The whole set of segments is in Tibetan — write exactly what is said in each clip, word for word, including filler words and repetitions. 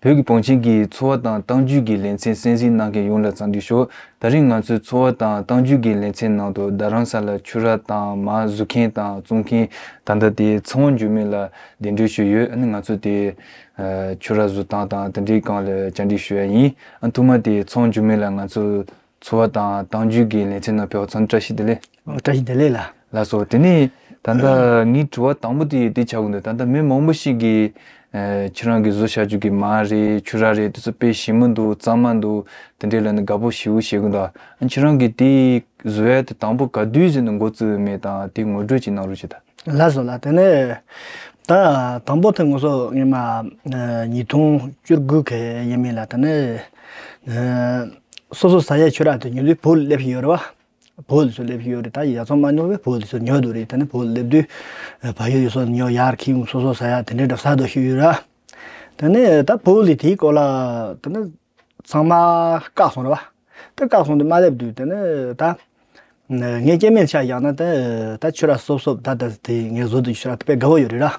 བོད་ཀྱི་བང་ཆེན་གྱི་འཚོ་བ་དང་གཏམ་རྒྱུད་ཀྱི་ལེ་ཚན་གསན་གཟིགས་གནང་མཁན་ཡོངས་ལ་འཚམས་འདྲི་ཞུ། ད་རིང་ང་ཚོའི་འཚོ་བ་དང་གཏམ་རྒྱུད་ཀྱི་ལེ་ཚན་ནང་དུ་རྡ་རམ་ས་ལ་ཆུ་རགས་དང་མར་བཟོ་མཁན་དང་བཙོང་མཁན་ད་ལྟ་དེ་ཚེ་དབང་འགྱུར་མེད་ལ་གདན་འདྲེན་ཞུས་ཡོད། ཨ་ནི་ང་ཚོ་དེ་ཆུ་རགས་བཟོ་སྟངས་དང་དེ་འདྲའི་སྒང་ལ་བཅར་འདྲི་ཞུ་ཡ་ཡིན། ཨ་ཐོག་མ་དེ་ཚེ་དབང་འགྱུར་མེད་ལ་ང་ཚོ་འཚོ་བ་དང་གཏམ་རྒྱུད་ཀྱི་ལེ་ཚན་ནང་ཕེབས་པར་འཚམས་འདྲི་བཀྲ་ཤིས་བདེ་ལེགས། ཨོ། བཀྲ་ཤིས་བདེ་ལེགས་ལགས། ལགས་སོ། དེ་ནས་ད་ལྟ་ངའི་དྲི་བ་དང་པོ་དེ་དེ་ཆགས་ཀྱི་འདུག་ད་ལྟ་མི་མང་པོ་ཞིག་གིས་ཨ་ཁྱེད་རང་གིས་བཟོ་བྱ་རྒྱུ་གི་མར་རེད་ཆུ་རགས་རེད་དེ་ཚོ་དཔེ་ཞིམ་པོ་འདུག་གཙང་མ་འདུག་དེ་འདྲས་ལབ་ནས་དགའ་པོ་ཞེ་པོ་བྱེད་ཀྱི་འདུག་ཨ་ཁྱེད་རང་གིས་དེ་བཟོ་ཡ་དེ་དང་པོ་ག་དུས་ཟིན་ནས་འགོ་བཙུགས་ཡོད་མེད་དང་དེ་ངོ་སྤྲོད་ཅིག་གནང་རོགས་བྱེད་དང་། ལགས་སོ་ལགས། དེ་ནས་ད་དང་པོ་དེ་ངོ་སོ་ངས་མ་ཨ་ཉིས་སྟོང་བཅུ་དགུ་གི་ཡས་མས་ལ་དེ་ནས་ཨ་སོ་སོ་ཟ་ཡའི་ཆུ་རགས་དེ་ཉོ་དུས་བོད་ལ་སླེབས་ཡོད་རེད་བ། བོད་ལ་ཚུར་སླེབས་ཡོད་རེད། ད་ཡ་ཚང་མ་ཉོ་བའི་བོད་ལ་ཚུར་ཉོ་འདུག་རེད། དེ་ནས་བོད་ལ་སླེབས་དུས་ཨ་བལ་ཡུལ་ཡོད་སོ་ཉོ་ཡར་ཁྱིམ་སོ་སོ་ཟ་ཡ་དེ་འདྲའི་འདྲ་ཟ་འདུག་ཞུ་ཡོད་ར། དེ་ནས་ད་བོད་ལ་དེའི་སྐོར་ལ་དེ་ནས་ཚང་མ་བཀག་སོང་རེད་བ། དེ་བཀག་སོང་དུས་མ་སླེབས་དུས་དེ་ནས་ད་ངས་སྐྱེ་དམན་ཆ་བཞག་ན་དེ་ད་ཆུ་རགས་སོབ་སོབ་ད་ད་དེ་ངས་བཟོ་དུས་ཆུ་རགས་དེ་དཔེ་དགའ་བོ་ཡོད་རེད་ར།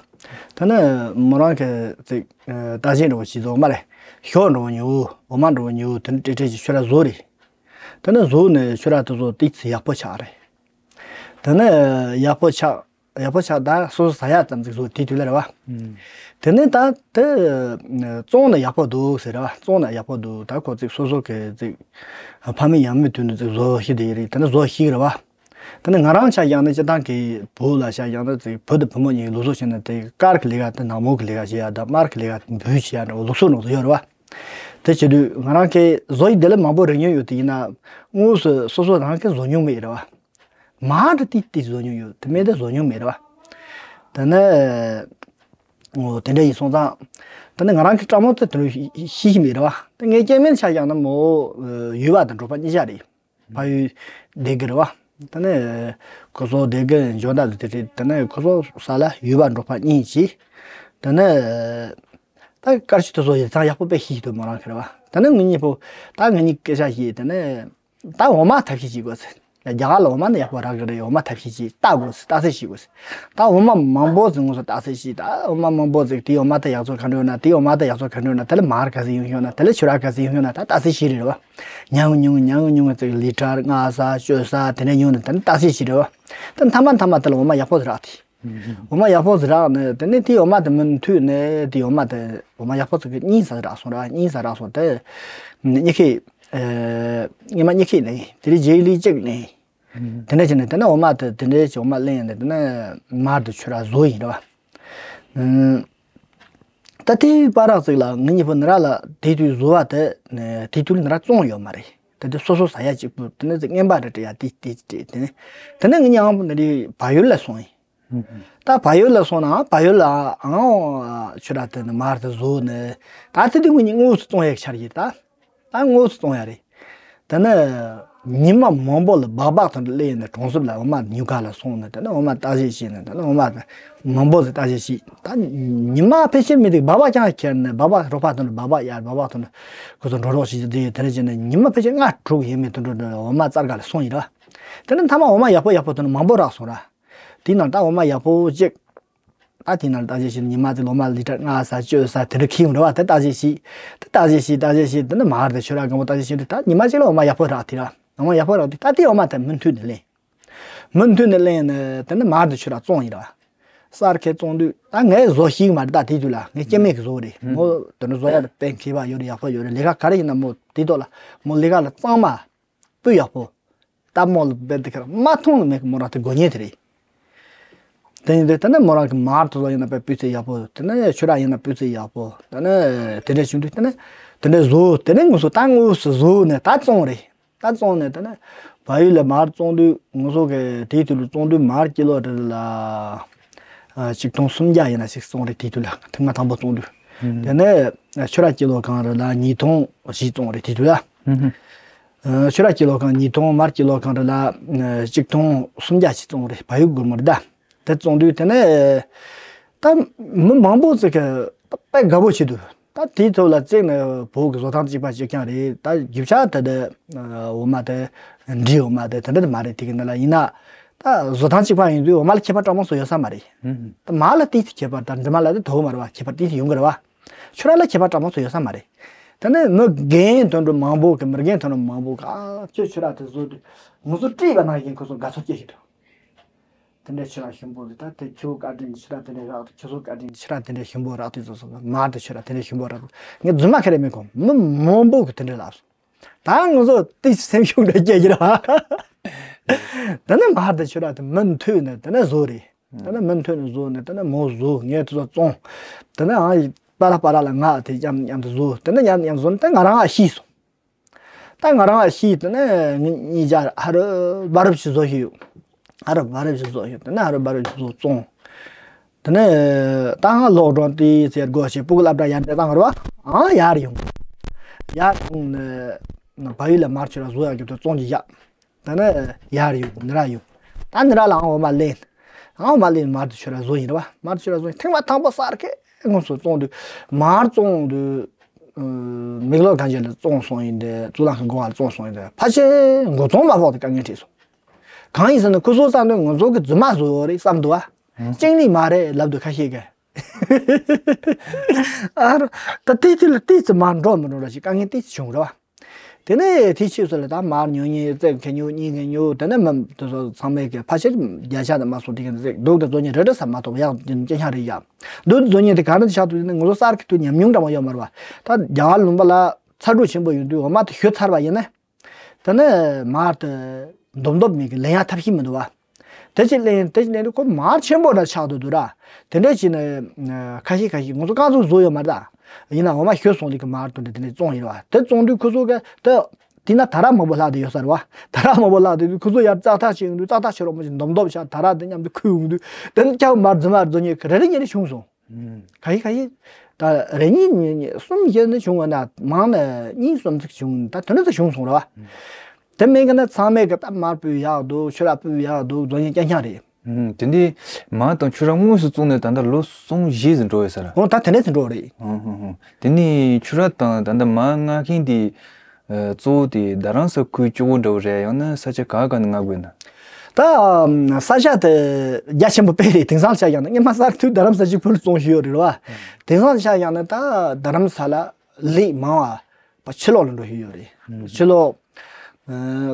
དེ་ནས་མོ་རང་གི་ཅིག་ཨ་རྟ་ཅན་འདྲ་བོ་ཞིག་བཟོ་མ་རེད། ཞོ་འདྲ་བོ་ཉོ་འོ་མ་འདྲ་བོ་ཉོ་དེ་ནས་ཀྲེ་ཀྲེ་ཅིག་ཆུ་རགས་བཟོ་རེད། དེ་ནས་བཟོས་ནས་ཆུ་རགས་དེ་ཚོ་ཏོག་ཙམ་ཡག་པོ་ཆགས་རེད། དེ་ནས་ཡག་པོ་ཆགས་ཡག་པོ་ཆགས་ད་སོ་སོ་ཟ་ཡ་ཙམ་ཟིག་བཟོ་དེ་དུས་ལ་རེད་བ། ཨུམ། དེ་ནས་ད་དེ་བཙོང་ནས་ཡག་པོ་འདུག་ཟེར་རེད་བ། བཙོང་ནས་ཡག་པོ་འདུག་ད་ཁོ་ཅིག་སོ་སོ་གི་ཅིག་ཕ་མེས་ཡང་མེས་དུས་ནས་ཅིག་བཟོ་ཤེས་དེ་རེད། དེ་ནས་བཟོ་ཤེས་རེད་བ། དེ་ནས་ང་རང་ཆ་བཞག་ན་སྤྱིར་བཏང་གི་བོད་ལ་ཆ་བཞག་ན་ཅིག་བུ་དང་བུ་མོ་གཉིས་ལུགས་སྲོལ་བྱས་ན་དེ་དཀར་གི་ལས་ཀ་དེ་ནག་མོ་གི་ལས་ཀ་བྱེད་ཡ་དང་དམར་གི་ལས་ཀ་དེ་འབུལ་བྱེད་ཡ་འདྲ་བོ་ལུགས་སྲོལ་འདྲ་བོ་ཡོད་རེད་བ། དེ་བྱེད་དུས་ང་རང་གིས་བཟོ་ཡི་དེ་ལས་མང་པོ་རིག་མྱོང་ཡོད་དེ་ཡིན་ན་དངོས་སུ་སོ་སོ་རང་གིས་བཟོ་མྱོང་མེད་རེད་བ། མར་དེ་ཏིག་ཏིག་བཟོ་མྱོང་ཡོད་དེ་མེད་དེ་བཟོ་མྱོང་མེད་རེད་བ། དེ་ནས་འོ་དེ་འདྲ་ཡིན་སོང་ཙང་དེ་ནས་ང་རང་གི་བཀྲ་མོ་དེ་དེ་འདྲ་ཤེས་ཤེས་མེད་རེད་བ། དེ་ངས་སྐྱེ་དམན་ཆ་བཞག་ན་མོ་ཡུལ་བ་དང་འབྲོག་པ་གཉིས་ཆ་རེད། ཕ་ཡུལ་སྡེ་དགེ་རེད་བ། དེ་ནས་ཁོ་ཚོ་སྡེ་དགེ་འཇོ་མདའ་དེ་རེད། དེ་ནས་ཁོ་ཚོ་ས་ལ་ཡུལ་བ་འབྲོག་པ་གཉིས་ཀྱིས་དེ་ནས་ད་དཀར་ཆུ་དེ་ཚོ་ཡི་ཐང་ཡག་པོ་དཔེ་ཤེས་ཀྱི་འདུག་མོ་རང་གི་རེད་བ། དེ་ནས་ངེད་གཉིས་པོ་ད་ངེད་གཉིས་སྐད་ཆ་བཤད་དེ་ནས་ད་འོ་མ་ཐབས་ཤེས་བྱེད་དགོས་ཟེར། རྒྱ་གར་ལ་འོ་མ་ནི་ཡག་པོ་རག་གི་རེད། འོ་མ་ཐབས་ཤེས་བྱེད་ལྟ་དགོས་ཟེར། ལྟ་ཚེ་བྱེད་དགོས་ཟེར། ད་འོ་མ་མང་པོ་ཟིག་ངོ་སོ་ལྟ་ཚེ་བྱེད། ད་འོ་མ་མང་པོ་ཟིག་དེའི་འོ་མ་དེ་ཡག་བཙོག་ག་འདྲ་ཡོད་ན་དེའི་འོ་མ་དེ་ཡག་བཙོག་ག་འདྲ་ཡོད་ན་དེ་ལས་མར་ག་ཚོད་ཡོང་ཤོག་ན་དེ་ལས་ཆུ་རགས་ག་ཚོད་ཡོང་ཤོག་ན་ད་ལྟ་ཚེ་བྱེད་རེད་བ། ཉུང་ཉུང་ཉུང་ཉུང་ཙིག་ལི་ཊར་ལྔ་ས་བཅུ་ས་དེ་འདྲ་ཉུང་ནས་དེ་ནས་ལྟ་ཚེ་བྱེད་རེད་བ། དེ་མཐའ་མ་མཐའ་མ་དེ་ལ་འོ་མ་ཡག་པོ་ཟིག་རག་དེ། འོ་མ་ཡག་པོ་ཟིག་རག་ནས་དེ་ནས་དེའི་འོ་མ་དེ་མུ་མཐུད་ནས་དེའི་འོ་མ་དེ་འོ་མ་ཡག་པོ་ཟིག་གི་གཉིས་ས་རག་སོང་ར། གཉིས་ས་རག་སོང་དེ། གཉིས་ཁེ། ཨེ། ཉི་མ་གཉིས་ཁེ་ནས་དེ་རིང་རྗེས་ལུས་གཅིག་ནས། དེ་འདྲ་བྱས་ནས་དེ་ནས་འོ་མ་དེ་དེ་འདྲ་བྱས་འོ་མ་ལེན་ཡིན་ནས་དེ་ནས་མར་དེ་ཆུ་རགས་བཟོ་ཡིན་ར་བ། ད་དེའི་བར་རག་ཅིག་ལ་ངེད་གཉིས་པོ་ནི་ར་ལ་དེ་དུས་བཟོ་བ་དེ་དེ་དུས་ནི་ར་བཙོང་ཡོད་མ་རེད། དེ་དུས་སོ་སོ་ཟ་ཡ་གཅིག་པུ་དེ་ནས་ཅིག་རྔན་པ་རེ་སྤྲད་ཡ་དེ་དེ་སྤྲད་དེ་ནས་དེ་ནས་ངེད་གཉིས་ཨང་པོ་ནི་རི་བལ་ཡུལ་ལ་སོང་ཡིན། ད་བལ་ཡུལ་ལ་སོང་ན་བལ་ཡུལ་ལ་ཨང་ཆུ་རགས་དེ་ནི་མར་དེ་བཟོ་ནས་ད་དེ་དུས་ངེད་གཉིས་དངོས་སུ་བཙོང་ཡ་གི་ཆར་གྱི་ད། ད་དངོས་སུ་བཙོང་ཡ་རེད། དེ་ནས་ཉི་མ་མང་པོ་ལ་སྦག་སྦག་དེ་འདྲ་སླེབས་ནས་གྲོང་གསེབ་ལ་འོ་མ་ཉོ་ག་ལ་སོང་ནས་དེ་ནས་འོ་མ་བརྟག་དཔྱད་བྱས་ནས་དེ་ནས་འོ་མ་མང་པོ་ཟིག་བརྟག་དཔྱད་བྱས། ད་ཉི་མ་ཕལ་ཆེར་མི་འདུག་སྦག་སྦག་རྐྱང་ཁྱེར་ནས་སྦག་སྦག་རོགས་པ་དེ་འདྲ་སྦག་སྦག་ཡར་སྦག་སྦག་དེ་འདྲ་ཁོ་ཚོ་འགྲོ་རོགས་བྱེད་ཀྱི་དེ་དེ་འདྲ་བྱས་ནས་ཉི་མ་ཕལ་ཆེར་ལྔ་དྲུག་ཡས་མས་དེ་འདྲ་འོ་མ་བཙལ་ག་ལ་སོང་ཡིན་ར། དེ་ནས་མཐའ་མ་འོ་མ་ཡག་པོ་ཡག་པོ་དེ་འདྲ་མང་པོ་རག་སོང་ར། དེའི་ནང་ད་འོ་མ་ཡག་པོ་གཅིག་ད་དེའི་ནང་ལ་བརྟག་དཔྱད་བྱས་ནས་ཉི་མ་དེ་ལོ་མ་ལི་ཊར་ལྔ་ས་བཅུ་ས་དེ་འདྲ་ཁེ་ཡོང་རེད་བ། དེ་བརྟག་དཔྱད་བྱས། དེ་བརྟག་དཔྱད་བྱས་བརྟག་དཔྱད་བྱས་དེ་ནས་མར་དེ་ཆུ་རགས་སྒམ་པོ་བརྟག་དཔྱད་བྱས་དུས་ད་ཉི་མ་གཅིག་ལ་འོ་མ་ཡག་པོ་རག་དེ་ར། འོ་མ་ཡག་པོ་རག་དུས་ད་དེའི་འོ་མ་དེ་མུ་མཐུད་ནས་ལེན། མུ་མཐུད་ནས་ལེན་ནས་དེ་ནས་མར་དེ་ཆུ་རགས་བཙོང་ཡིན་ར། གསར་ཁེ་བཙོང་དུས་ད་ངས་བཟོ་ཤེས་ཀྱི་མ་རེད། ད་དེ་དུས་ལ་ངས་སྐྱེ་དམན་གྱིས་བཟོ་གི་རེད། མོ་དེ་འདྲ་བཟོ་ཡ་དེ་དཔེ་མཁས་པ་ཡོད་རེད། ཡག་པོ་ཡོད་རེད། ལས་ཀ་ག་རེ་ཡིན་ན་མོ་དེ་ཐོག་ལ་མོ་ལས་ཀ་ལ་གཙང་མ། སྤུས་ཡག་པོ། སྟབས་མོ་ལ་རྦད་དེ་ཁར་མ་མཐོང་ནི་མེད་གི་མོ་རང་དེ་དགོས་ངེས་དེ་རེད། དེ་ཡིན་དུས་དེ་ནས་མོ་རང་གི་མར་དེ་ཚོ་ཡིན་ན་དཔེ་སྤུས་ཚད་ཡག་པོ། དེ་ནས་ཆུ་རགས་ཡིན་ན་སྤུས་ཚད་ཡག་པོ། དེ་ནས་དེ་འདྲ་བྱུང་དུས་དེ་ནས་དེ་འདྲ་བཟོ། དེ་ནས་དངོས་སུ་ད་དངོས་སུ་བཟོ་ནས་ད་བཙོང་རེད། ད་བཙོང་ནས་དེ་ནས་བལ་ཡུལ་ལ་མར་བཙོང་དུས་ངོ་སོ་གི་དེའི་དུས་ལ་བཙོང་དུས་མར་ཀི་ལོ་རེ་ལ་ཨ་ཆིག་སྟོང་སུམ་བརྒྱ་ཡིན་ན་ཞིག་བཙོང་རེད། དེའི་དུས་ལ་ཐེངས་མ་དང་པོ་བཙོང་དུས། དེ་ནས་ཆུ་རགས་ཀི་ལོ་གང་རེ་ལ་ཉིས་སྟོང་བཞི་བཙོང་རེད། དེའི་དུས་ལ། ཨ་ཆུ་རགས་ཀི་ལོ་གང་ཉིས་སྟོང་། མར་ཀི་ལོ་གང་རེ་ལ་ཨ་ཆིག་སྟོང་སུམ་བརྒྱ་ཞིག་བཙོང་རེད། བལ་ཡུལ་སྒོར་མོ་རེད་ད། དེ་བཙོང་དུས་དེ་ནས་ད་མི་མང་པོ་ཅིག་གིས་ད་དཔེ་དགའ་པོ་བྱེད་འདུག་ད་དེའི་ཐོག་ལ་བརྩིས་ནས་བོད་ཀྱི་བཟོ་སྟངས་གཅིག་པ་གཅིག་རྐྱང་རེད། ད་རྒྱུ་ཆ་དེ་དེ་འོ་མ་དེ་འབྲས་འོ་མ་དེ་དེ་འདྲ་དེ་མ་རེད། དེ་གི་འདི་ལ་ཡིན་ན་ད་བཟོ་སྟངས་གཅིག་པ་ཡིན་དུས་འོ་མ་ལ་ཁྱད་པར་སྤྲང་མོ་སུ་ཡོད་ས་མ་རེད། ད་མར་ལ་ཏིག་ཏིག་ཁྱད་པར། ད་འབྲས་མ་ལ་དེ་དོ་མ་རེད་བ། ཁྱད་པར་ཏིག་ཏིག་ཡོང་གི་རེད་བ། ཆུ་རགས་ལ་ཁྱད་པར་འདྲ་མོ་ཚོ་ཡོད་ས་མ་རེད། དེ་ནས་མི་རྒན་དོན་འགྲོ་མང་པོ་གི་མི་རྒན་དོན་འགྲོ་མང་པོ་གི་ཨ་ཁྱོད་ཆུ་རགས་དེ་བཟོ་དུས་ང་ཚོ་བཀྲེས་པ་ནང་བཞིན་ཁོ་ཚོ་དགའ་ཚོར་སྐྱེ་ཤི་འགྲོ། དེ་འདྲའི་ཆུ་རགས་ཞིམ་པོ་རེད། ད་དེ་ཁྱོད་བཀའ་དྲིན་གྱི་ཆུ་རགས་དེ་འདྲའི་རག་དུས། ཁྱོད་ཚོ་བཀའ་དྲིན་གྱི་ཆུ་རགས་དེ་འདྲའི་ཞིམ་པོ་རག་དུས་ཚོད་སོང་། མར་དེ་ཆུ་རགས་དེ་འདྲའི་ཞིམ་པོ་རག་དུས། ངས་རྫུན་མ་ཁ་རེ་མི་གོ་མི་མང་པོ་གི་དེ་འདྲའི་ལབ་སོང་། ད་ང་ཚོ་དེ་སེམས་ཤུགས་འདྲ་སྐྱེ་གི་ར། དེ་ནས་མར་དེ་ཆུ་རགས་དེ་མུ་མཐུད་ནས་དེ་ནས་བཟོ་རེད། དེ་ནས་མུ་མཐུད་ནས་བཟོ་ནས་དེ་ནས་མོ་བཟོ། ངས་དེ་ཚོ་བཙོང་། དེ་ནས་ཨང་པ་ར་པ་ར་ལ་ང་དེ་མཉམ་མཉམ་དུ་བཟོ། དེ་ནས་མཉམ་མཉམ་བཟོ་ནས་དེ་ང་རང་ཨ་ཤི་སོང་། ད་ང་རང་ཨ་ཤི་དེ་ནས་ངེད་གཉིས་ཆ་ཧ་རུ་བ་རུབ་ཞིག་བཟོ་ཞིག་ཡོད། ཧ་རུ་བ་རུབ་ཞིག་བཟོ་ཞིག་དེ་ནས་ཧ་རུ་བ་རུབ་ཞིག་བཟོ་བཙོང་། དེ་ནས་ད་ང་ལོག་འགྲོ་དེ་ཟེར་དགོས་ཞེས་སྤུ་གུ་སློབ་གྲྭ་ཡར་འདྲེ་བཏང་རུ་བ་ཨང་ཡར་ཡོང་། ཡར་ཡོང་ནས་བལ་ཡུལ་ལ་མར་ཆུ་རགས་བཟོ་ཡག་གི་དུ་བཙོང་གི་བཞག་དེ་ནས་ཡར་ཡོང་ནི་ར་ཡོང་། ད་ནི་ར་ལ་ཨང་འོ་མ་ལེན། ཨང་འོ་མ་ལེན་མར་དུ་ཆུ་རགས་བཟོ་ཡིན་ར་བ། མར་དུ་ཆུ་རགས་བཟོ་ཡིན། ཐེངས་མ་དང་པོ་གསར་གེ་དངོས་སུ་བཙོང་དུས་མར་བཙོང་དུས་མིག་ལོག་གང་ཅན་ལ་བཙོང་སོང་ཡིན་ཏེ། གཙུག་ལག་ཁང་སྒོ་ཁར་བཙོང་སོང་ཡིན་ཏེ། ཕལ་ཆེར་མགོ་རྩོམ་མ་ཕོག་སྟེ་དཀའ་ངལ་འཕྲད་སོང་། གང་ཡིན་ཟེར་ན་ཁོ་ཚོ་བསམ་དོན་ང་ཚོ་གི་རྫུན་མ་བཟོ་ཡོད་རེད་བསམ་འདུག་བ། ཅིང་ལི་མ་རེད་ལབ་འདུག་ཁ་ཤས་ཀྱིས། ཨ་རོ། ད་ཏི་ཏི་ལ་ཏི་ཙི་མ་འགྲོ་མི་འགྲོ་ར་ཞིག་དཀའ་ངལ་ཏི་ཙི་བྱུང་ར་བ། དེ་ནས་དེ་ཕྱིས་སུ་ལ་ད་མར་ཉོ་མཁན་རྩེད་མཁན་ཉོ་གཉིས་མཁན་ཉོ། དེ་ནས་མི་དེ་ཚོ་ཚང་མས་ཀྱི་ཕལ་ཆེར་བརྒྱ་ཆ་དང་མ་སོང་དེ་ག་ནས་རྩེད་རྡོག་དེ་བཟོ་མཁན་རེ་རེ་ས་མ་ཐོབ་ཡག་དེ་སྐྱེ་ཤ་རེ་ཡག་རྡོག་དེ་བཟོ་མཁན་དེ་ག་རེ་ཆགས་འདུག་ཟེར་ན། ང་ཚོ་གསར་གྱི་དུས་ཉམས་མྱོང་འདྲ་མོ་ཡོད་མ་རེད་བ། ད་རྒྱ་གར་ལུང་པ་ལ་ཚ་དྲོད་ཆེན་པོ་ཡོད་དུས་འོ་མ་དེ་བཞོས་ཚར་བ་ཡིན་ན། དེ་ནས་མར་དེ་འདོམ་འདོམ་མེད་གི་ལེན་ཡག་ཐབས་ཤེས་མི་འདུག་བ། དེ་ཅིག་ལེན་དེ་ཅིག་ལེན་དུས་ཁོ་མར་ཆེན་པོ་འདྲ་ཆགས་འདུག་འདུག་ར། དེ་འདྲ་བྱས་ནས་ཁ་ཤས་ཁ་ཤས་ང་ཚོ་རྐང་བཙུགས་བཟོ་ཡོད་མ་རེད་ད། ཡིན་ན་འོ་མ་བཞོས་སོང་དེ་གི་མར་དེ་འདྲ་དེ་འདྲ་བཙོང་ཡིན་ར་བ། དེ་བཙོང་དུས་ཁོ་ཚོ་གི་དེ་དེ་ན་ད་རག་མང་པོ་ལྷག་བསྡད་ཡོད་ས་རེད་བ། ད་རག་མང་པོ་ལྷག་བསྡད་དུས་ཁོ་ཚོ་ཡར་བཙག་འཐུ་བྱེད་ཡོང་དུས་བཙག་འཐུ་བྱེད་རོགས་མ་བྱེད་འདོམ་འདོམ་བྱ། ད་རག་དེ་མཉམ་དུ་ཁུར་ཡོང་དུས་དེ་ནས་ཀྱང་མར་རྫུན་མ་རྫུན་ཉེས་གི་རེ་རེ་གཉིས་རེ་བྱུང་སོང་། ག་ཡི་ག་ཡི། ད་རེ་གཉིས་གཉིས་གཉིས་གསུམ་བཞི་ནི་བྱུང་བ་ན་མང་ན་གཉིས་གསུམ་ཅིག་བྱུང་། ད་དོན་དུ་བྱུང་སོང་ར་བ། དེ་མིན་གི་ན་ཚང་མས་གི་ད་མར་སྤུས་ཡག་འདུག་ཆུ་རགས་སྤུས་ཡག་འདུག་རྫོང་ཡིན་རྐྱང་རྐྱང་རེད། ཨུམ། དེ་འདི་མར་དང་ཆུ་རགས་དངོས་སུ་བཙུགས་ནས་ད་ལྟ་ལོ་གསུམ་བཞི་ཙམ་འགྲོ་ཡོད་ས་རེད། འོ་ད་དེ་འདྲས་ཙམ་འགྲོ་རེད། ཨུམ་ཧུམ་ཧུམ། དེ་ནི་ཆུ་རགས་དང་ད་ལྟ་མར་མངགས་མཁན་དེ་གཙོ་བོ་དེ་རྡ་རམ་ས་ཁུལ་གཅིག་པོ་འདྲ་བོ་རེད། ཡང་ན་ས་ཆ་ག་ག་ནས་མངགས་དགོས་ན། ད་ས་ཆ་དེ་རྒྱ་ཆེན་པོ་དཔེ་རེད། དེང་སང་ཆ་ཡང་ན་སྔོན་མ་གསར་དུས་རྡ་རམ་ས་གཅིག་པུ་ལ་བཙོང་ཞུས་ཡོད་རེད་བ། དེང་སང་ཆ་ཡང་ན་ད་རྡ་རམ་ས་ལ་ལས་མང་བ་ཕྱི་ལོགས་ལ་འགྲོ་ཞུས་ཡོད་རེད། ཕྱི་ལོགས།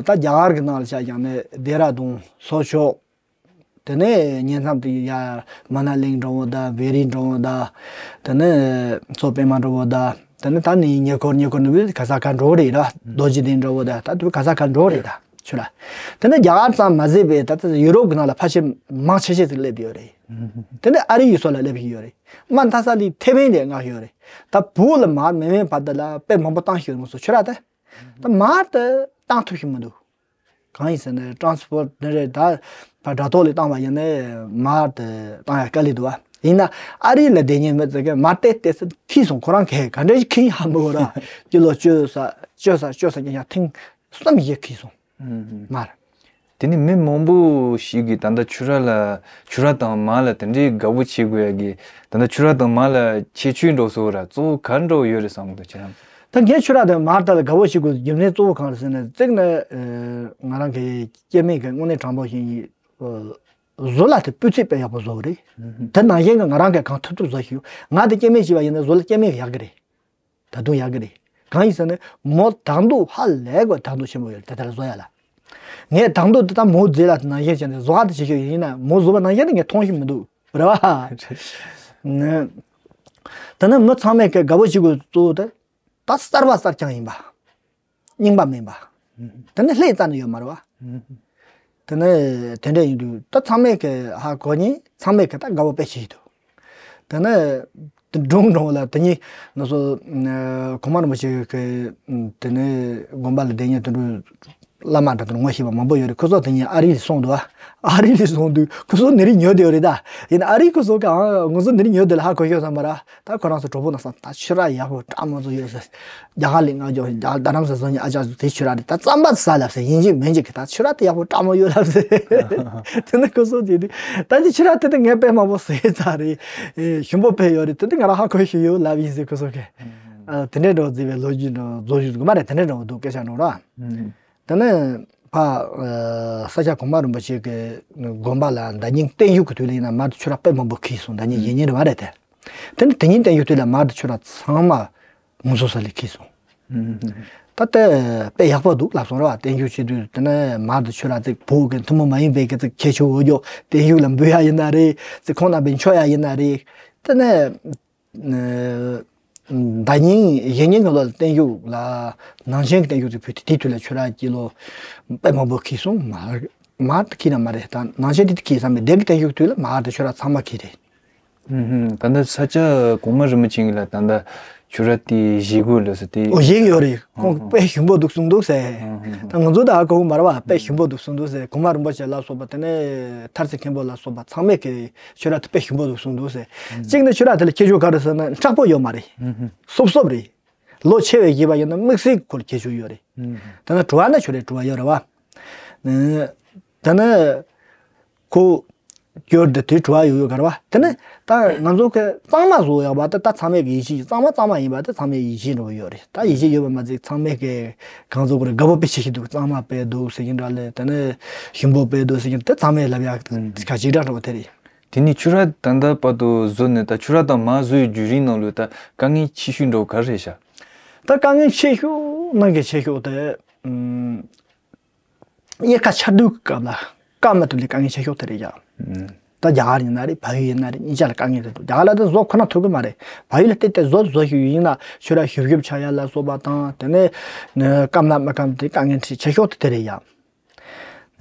ད་རྒྱ་གར་གྱི་ནང་ལ་ཆ་ཡང་ན་ལྡེ་ར་ལྡུན། ལྷོ་ཕྱོགས། དེ་ནས་ཉེ་མཚམས་དེ་ཡ་མ་ན་ལིང་འདྲ་བོ་དང་བེ་རི་འདྲ་བོ་དང་། དེ་ནས་མཚོ་པདྨ་འདྲ་བོ་དང་། དེ་ནས་ད་ནི་ཉེ་འཁོར་ཉེ་འཁོར་ནི་བོད་ག་ས་ག་འགྲོ་རེད་ར། རྡོ་རྗེ་གདན་འདྲ་བོ་དང་ད་དུ་ག་ས་ག་འགྲོ་རེད་ད་ཆུ་ར། དེ་ནས་རྒྱ་གར་ཙམ་མ་ཟད་པའི་ད་ལྟ་ཡུ་རོབ་ཀྱི་ནང་ལ་ཕལ་ཆེར་མང་ཆེ་ཤས་ཅིག་སླེབས་ཡོད་རེད། དེ་ནས་ཨ་རི་ཡུལ་སོགས་ལ་སླེབས་ཀྱི་ཡོད་རེད། མ་མཐའ་ས་ལི་ཐེ་ཝན་ལས་མངགས་ཡོད་རེད། ད་བོད་ལ་མར་མེད་མེད་བར་དུ་ལ་དཔེ་མང་པོ་བཏང་ཤོད་མ་སོང་ཆུ་ར་དེ། ད་མར་དེ་བཏང་ཐུབ་ཤེས་མི་འདུག་གང་ཡིན་ཟེར་ན་ཊ་རན་སི་པོར་ཊི་འདི་རེད་ད། ཕར་དྲ་ཐོག་ལས་བཏང་བ་ཡིན་ན་མར་དེ་བཏང་ཡ་དཀའ་ལས་འདུག་བ། ཡིན་ན་ཨ་རི་ལ་བསྡད་མཁན་མི་ཚོ་གིས་མར་བལྟས་བལྟས་ཚེ་ཁེལ་སོང་། ཁོ་རང་གིས་ག་འདྲ་ཞིག་ཁེལ་ཡིན་ཧ་མི་གོ་ར། ཀི་ལོ་བཅུ་ཙམ་བཅུ་ཙམ་བཅུ་ཙམ་ཉིན་ཡང་ཐེངས་གསུམ་བཞི་ཁེལ་སོང་། མར། དེ་ནི་མི་མང་པོ་ཞིག་གིས་ད་ལྟ་ཆུ་ར་ལ་ཆུ་ར་དང་མར་ལ་དེ་འདྲའི་དགའ་པོ་བྱེད་དགོས་ཡ་གི་ད་ལྟ་ཆུ་ར་དང་མར་ལ་ཁྱད་ཆོས་འདྲ་བོ་ར་གཙོ་བོ་ག་འདྲ་བོ་ཡོད་རེད་བསམ་གི་འདུག་ཁྱེད་རང་། ད་ངས་ཆུ་ར་དང་མར་དག་ལ་དགའ་པོ་བྱེད་དགོས་རྒྱུ་མཚན་གཙོ་བོ་གང་རེད་ཟེར་ན། གཅིག་ནི་ང་རང་གི་སྐྱེ་དམན་གྱི་དངོས་གནས་དྲང་པོ་ཞིག་ཡིན། བཟོ་ལ་དེ་སྤུས་ཚད་དཔེ་ཡག་པོ་བཟོ་གི་རེད། དེ་ནང་བཞིན་གྱི་ང་རང་གིས་གང་ཐུབ་ཐུབ་བཟོ་ཞིག་ཡོད། ང་དེ་སྐྱེ་དམན་བྱས་པ་ཡིན་ན་བཟོ་ལ་སྐྱེ་དམན་གྱི་ཡག་གི་རེད། ད་དུང་ཡག་གི་རེད། གང་ཡིན་ཟེར་ན་མོ་དག་འདུག་ཧ་ལས་དགོས་དག་འདུག་ཆེན་པོ་ཡོད་རེད། དེ་ལྟར་བཟོ་ཡ་ལ། ངས་དག་འདུག་དེ་ད་མོ་རྫས་ལ་དེ་ནང་བཞིན་བྱས་ནས་བཟོ་ཧ་དེ་བྱེད་ཤོག་ཡིན་ན་མོ་བཟོ་བ་ནང་བཞིན་དེ་ངས་མཐོང་ཤེས་མི་འདུག་རེད་བ། དེ་ནི་མི་ཚང་མས་ཀྱི་དགའ་པོ་བྱེད་དགོས་གཙོ་བོ་དེ། ད་གསར་པ་གསར་རྐྱང་ཡིན་པ། རྙིང་པ་མིན་པ། དེ་ནི་ལྷས་རྩ་ནས་ཡོད་མ་རེད་བ། དེ་ནི་དེ་འདྲ་ཡིན་དུས་ད་ཚང་མས་ཀྱི་ཧ་གོ་ནས་ཚང་མས་ཀྱི་ད་དགའ་བོ་དཔེ་བྱེད་ཀྱི་འདུག་དེ་ནི་དེ་འགྲོ་འགྲོ་ལ་དེ་ཉིད་ང་ཚོ་གོང་མ་རིན་པོ་ཆེ་གི་དེ་ནི་དགོན་པ་ལ་བསྡད་མཁན་དེ་འདྲ་བླ་མ་འདྲ་དང་ངོ་ཤེས་པ་མང་པོ་ཡོད་རེད། ཁོ་ཚོ་དེ་ཉིད་ཨ་རི་ལ་སོང་འདུག་ཨ་རི་ལ་སོང་དུས་ཁོ་ཚོ་ནི་རིགས་ཉོ་བསྡད་ཡོད་རེད་ད། ཡིན་ན་ཨ་རི་ཁོ་ཚོ་ག་ང་ཚོ་ནི་རིགས་ཉོ་བསྡད་ལ་ཧ་གོ་ཤོད་བསམ་པ་ར། ད་ཁོ་རང་ཚོ་གྲོགས་པོ་ནང་སང་ད་ཆུ་ར་ཡག་པོ་དྲག་མོ་ཚོ་ཡོད་ཟེར། རྒྱ་གར་ལས་ང་ཚོ་རྒྱ་གར་རྡ་རམ་ས་ཚོ་ཉིད་ཨ་ཅག་ཚོ་དེ་ཆུ་ར་དེ་ད་རྩམ་པ་ཟ་ལབ་ཟེར། ཡིན་གཅིག་མིན་གཅིག་གི་ད་ཆུ་ར་དེ་ཡག་པོ་དྲག་མོ་ཡོད་ལབ་ཟེར། དེ་ནི་ཁོ་ཚོ་དེ་དུས་ད་དེ་ཆུ་ར་དེ་དེ་ངས་དཔེ་མང་པོ་ཟས་ཚར་རེད། ཞིམ་པོ་དཔེ་ཡོད་རེད། དེ་དེ་ང་རང་ཧ་གོ་ཤེས་ཡོད་ལབ་ཡིན་ཟེར་ཁོ་ཚོ་གི། དེ་འདྲའི་འགྲོ་བརྩིས་པའི་ལོ་རྒྱུས་འགྲོ་རྫོགས་ཞུ་དགོས་མ་རེད། དེ་འདྲའི་འགྲོ་འདུག་སྐད་ཆ་འགྲོ་ར། དེ་ནས་ཕ་ས་སྐྱ་གོང་མ་རིན་པོ་ཆེ་གི་དགོན་པ་ལ་ཟླ་ཉིན་བརྟན་བཞུགས་ཀྱི་དུས་ལ་ཡིན་ན་མར་ཆུ་ར་དཔེ་མང་པོ་ཁེལ་སོང་། ཟླ་ཉིན་ཡིན་ཉིན་རེད་བ་རེད་དེ། དེ་ནས་དེ་ཉིན་བརྟན་བཞུགས་དུས་ལ་མར་དུ་ཁྱོད་རང་ཚང་མ་ངུ་ཟོ་ས་ལས་ཁེལ་སོང་། ད་ལྟ་དཔེ་ཡག་པོ་འདུག་ལབ་སོང་ར་བ། བརྟན་བཞུགས་བྱེད་དུས་དེ་ནས་མར་དུ་ཁྱོད་རང་ཚིག་བོད་ཀྱི་ཐུན་མོང་མ་ཡིན་པའི་གི་ཚིག་ཁྱད་ཆོས་འོ་ཅོག་བརྟན་བཞུགས་ལ་འབུལ་ཡ་ཡིན་ན་རེད། ཚིག་ཁོང་རྣམ་པའི་མཆོད་ཡ་ཡིན་ན་རེད། དེ་ནས་ཟླ་ཉིན་གཞེས་ཉིན་གྱི་ལོ་ལ་བརྟན་བཞུགས་ལ་ནང་ཆེན་གྱི་བརྟན་བཞུགས་ཚིག་ཕུལ་དུས་དེའི་དུས་ལ་ཁྱོད་རང་ཀི་ལོ་དཔེ་མང་པོ་ཁེལ་སོང་། མར་མར་དུ་ཁེལ་ན་མ་རེད། ད་ནང་ཆེན་དེ་དུས་ཁེལ་བསམ་པའི་སྡེ་གི་བརྟན་བཞུགས་དུས་ལ་མར་དུ་ཁྱོད་རང་ཚང་མ་ཁེལ་རེད། ད་ལྟ་ས་སྐྱ་གོང་མ་རིན་པོ་ཆེ་གིས་ལ་ད་ལྟ་ཁྱོད་ར་དེ་བཞེས་དགོས་ལ་ཟེར་དེ། ཨོ་བཞེས་ཡོད་རེད། ཁོང་དཔེ་ཞིམ་པོ་འདུག་གསུངས་འདུག་ཟེར། ད་ང་ཚོ་ད་གོང་མར་བ་དཔེ་ཞིམ་པོ་འདུག་གསུངས་འདུག་ཟེར། གོང་མ་རིན་པོ་ཆེ་ལ་སོགས་པ་དེ་ནས་ཐར་རྩེ་མཁན་པོ་ལ་སོགས་པ་ཚང་མས་ཀྱི་ཁྱོད་ར་དེ་དཔེ་ཞིམ་པོ་འདུག་གསུངས་འདུག་ཟེར། གཅིག་ནི་ཁྱོད་ར་དེ་ལ་ཁྱད་ཆོས་ག་རེ་ཟེར་ན་མཁྲེགས་པོ་ཡོད་མ་རེད། སོབ་སོབ་རེད། ལོ་ཆེ་བའི་བཞེས་པ་ཡིན་ན་དམིགས་བསལ་ཁོ་ལ་ཁྱད་ཆོས་ཡོད་རེད། དེ་ན་བྲོ་བ་ན་ཁྱོད་རའི་བྲོ་བ་ཡོད་རེད་བ། དེ་ནས་ཁོ་སྐྱོར་དེ་དུས་བྲོ་བ་ཡོད་ཡོད་གར་བ། དེ་ནས་ད་ང་ཚོ་གི་གཙང་མ་བཟོ་ཡག་པ་དེ་ད་ཚང་མས་གི་ཡིད་ཆེས། གཙང་མ་གཙང་མ་ཡིན་པ་དེ་ཚང་མས་ཡིད་ཆེས་འགྲོ་གི་ཡོད་རེད། ད་ཡིད་ཆེས་ཡོད་པ་མ་ཚད་ཚང་མས་གི་གང་ཚོ་གི་རེད། དགའ་པོ་དཔེ་ཆེ་ཞིག་འདུག་གཙང་མ་དཔེ་འདུག་ཟེར་གྱིན་འདྲ་ལས། དེ་ནས་ཞིམ་པོ་དཔེ་འདུག་ཟེར་གྱིན་དེ་ཚང་མས་ལབ་ཡག་ཁ་ཅིག་འདྲ་འགྲོ་བ་དེ་རེད། དེ་ནས་ཁྱོད་ར་ད་ལྟ་བར་དུ་བཟོ་ནས་ད་ཁྱོད་ར་དང་མ་བཟོ་ཡི་བརྒྱུད་རིམ་ནང་ལོས་ད་དཀའ་ངལ་ཆེ་ཤོས་འགྲོ་ག་རེ་རེད་ཤག་ད་དཀའ་ངལ་ཆེ་ཤོས་ནང་གི་ཆེ་ཤོས་དེ། དབྱར་ཁ་ཆར་དུས་སྐབས་ལ་སྐམ་མ་ཐུབ་ལས་དཀའ་ངལ་ཆེ་ཤོས་དེ་རེད་ཡ། ད་རྒྱ་གར་ཡིན་ན་རེད། བལ་ཡུལ་ཡིན་ན་རེད། གཉིས་ཆ་ལ་དཀའ་ངལ་རེད་འདུག་རྒྱ་གར་ལ་ད་བཟོ་ཁོ་ན་ཐུབ་ཀྱི་མ་རེད། བལ་ཡུལ་ལ་བལྟས་ཏེ་བཟོ་བཟོ་ཞིག་ཡིན་ན་ཁྱོད་ར་ཞུབ་ཞུབ་ཆགས་ཡ་ལ་སོགས་པ་དང་། དེ་ནས་སྐམ་ན་མི་སྐམ་དེ་དཀའ་ངལ་ཆེ་ཤོས་དེ་དེ་རེད་ཡ།